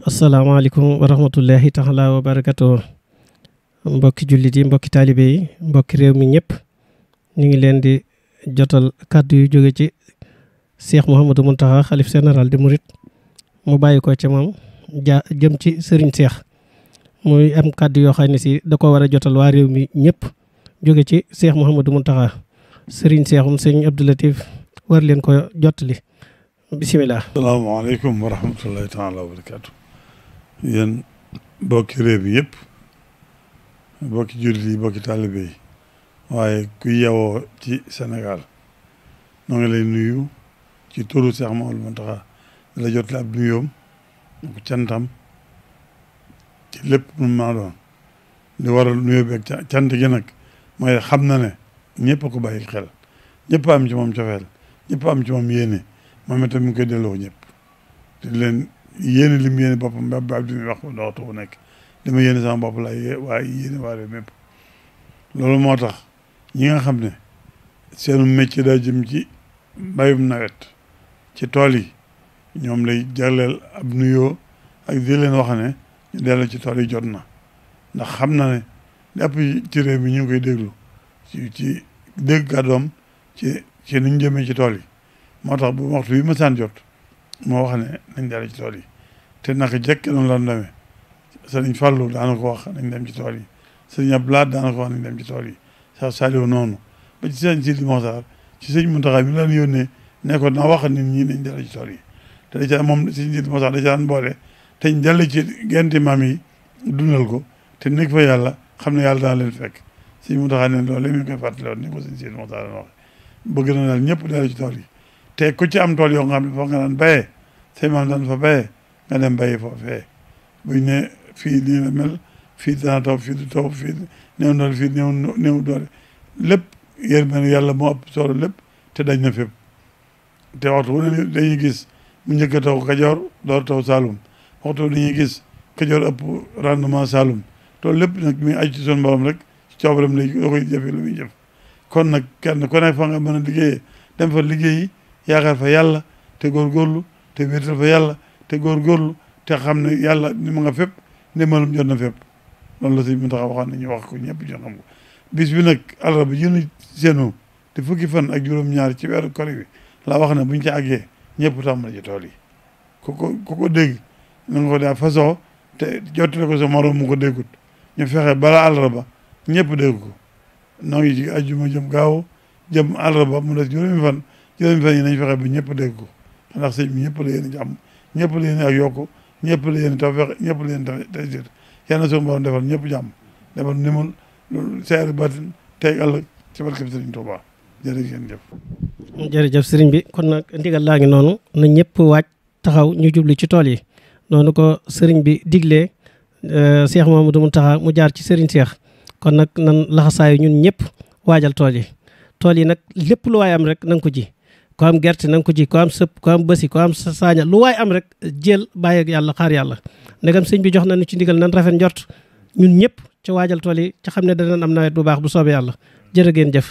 asalaamaaleykum wa rahmatullahi taala wa barakatuh mbokki jullit yi mbokki taalibe yi mbokki réew mi ñëpp ñu ngi leen di jotal kàddu yu jóge ci Cheikh Mouhamadou Mountakha xalif général de Mouride mu bàyyi ko ci moom jëm ci Serigne Cheikh muy am kàddu yoo xam ne si da ko war a jotal waa réew mi ñëpp jóge ci Cheikh Mouhamadou Mountakha Serigne Cheikhoum Serigne Abdou Latif war leen ko jottali bisimilah. asalaamaaleykum wa rahmatullahi taala wa barakatu yéen bokki réew bi yëpp bokki jullit yi bokki taalibe yi waaye ku yewoo ci Sénégal noo ngi lay nuyu ci turu Cheikh Mouhamadou Mountakha la jottali ab nuyoom ak cantam ci lépp mu maa doon li waral nuyoo bi ak cant gi nag mooy xam na ne ñëpp a ko bàyyi xel ñëpp am ci moom cofeel ñëpp am ci moom yéene moom itam mi ngi koy delloo ñëpp te leen yéene li mu yéene boppam ba di wax waxtu bu nekk li ma yéene sama bopp laay waaye yéene waa réew mépp loolu moo tax ñi nga xam ne seenu métier daa jëm ci mbayum nawet ci tool yi ñoom lay jagleel ab nuyoo ak di leen wax ne ñu dellu ci tool yi jot na ndax xam na ne lépp ci réew mi ñu ngi koy déglu ci dégg kàddoom ci ni ñu jëmee ci tool yi moo tax bu waxtu yi ma saan jot moo wax ne nañ dellu ci tool yi te naka jekk noonu la demee sëriñ Fallou daana ko wax nañ dem ci tool yi sëriñ Abdoulaye daana ko wax nañ dem ci tool yi sax Saliou noonu ba ci sëriñ Sidi Mokhtar ci sëriñ Mountakha mi leen yónnee ne ko na wax nit ñi nañ dellu ci tool yi te da ca moom sëriñ Sidi Mokhtar da ca daan boole te ñu dellu ci genti maam yi dundal ko te nekk fa yàlla xam ne yàlla daan leen fekk sëriñ Mountakha ne loolu mi ngi koy fàttaliwoon ni ko sëriñ Sidi Mokhtar wax bëgg na daal ñëpp dellu ci tool yi te ku ci am tool yoo nga xam ne foo nga daan béyee say maam daan fa béyee nga dem béyi foofee buñ ne fii nii la mel fii dana taw fii du taw fii néew doole fii néew doole lépp yéen mel yàlla moo ëpp solo lépp te dañ na fépp te waxtu wu ne dañuy gis mu njëkk a taw Kajoor door taw Saloum waxtu dañuy gis Kajoor ëpp rendement Saloum loolu lépp nag mi aju ci son borom rek ci coobaram lay da koy jëfe lu muy jëf kon nag kenn ku ne fa nga mën a liggéeyee dem fa liggéeyi yaakaar fa yàlla te góorgóorlu te wéetal fa yàlla te góorgóorlu te xam ne yàlla ni ma nga fépp ndimbalum jot na fépp loolu la si mu taxaw waxoon nañu wax ko ñëpp ñu xam ko bis bi nag àllarba jënu seenu te fukki fan ak juróom-ñaar ci weeru kori bi la wax ne buñ ci àggee ñëpp tàmbali ci tool yi ku ko dégg na nga ko daa façon te jottale ko sa morom mu ko déggut ñu fexe bala àllarba ñëpp dégg ko noo ngi ci ajjuma jëm gaaw jëm àllarba mu des juróomi fan yi nañ fexe ba ñëpp dégg ko ndax sëñ bi ñëpp la yéen jàmm ñëpp la yéen ak yokku ñëpp la yéen taw fexe ñëpp la yéen tey jër yal na suñu borom defal ñëpp jàmm defal nimul loolu seer batin tey ëllëg ci barke Sëriñ Tuubaa jërëjëf sëriñ bi kon nag ndigal laa ngi noonu na ñëpp waaj taxaw ñu jublu ci tool yi noonu ko sëriñ bi diglee Cheikh Mouhamadou Mountakha mu jaar ci sëriñ Cheikh kon nag nan laxasaayu ñun ñëpp waajal tool yi nag lépp lu waay am rek na nga ko ji ko am gerte na nga ko ji ko am sëpp ko am bësi ko am saaña lu waay am rek jël bàyyi ak yàlla xaar yàlla ndegam sëñ bi jox nañu ci ndigal nan rafet njort ñun ñëpp ci waajal tool yi ci xam ne danañ am nawet bu baax bu soobee yàlla jërë ngeen jëf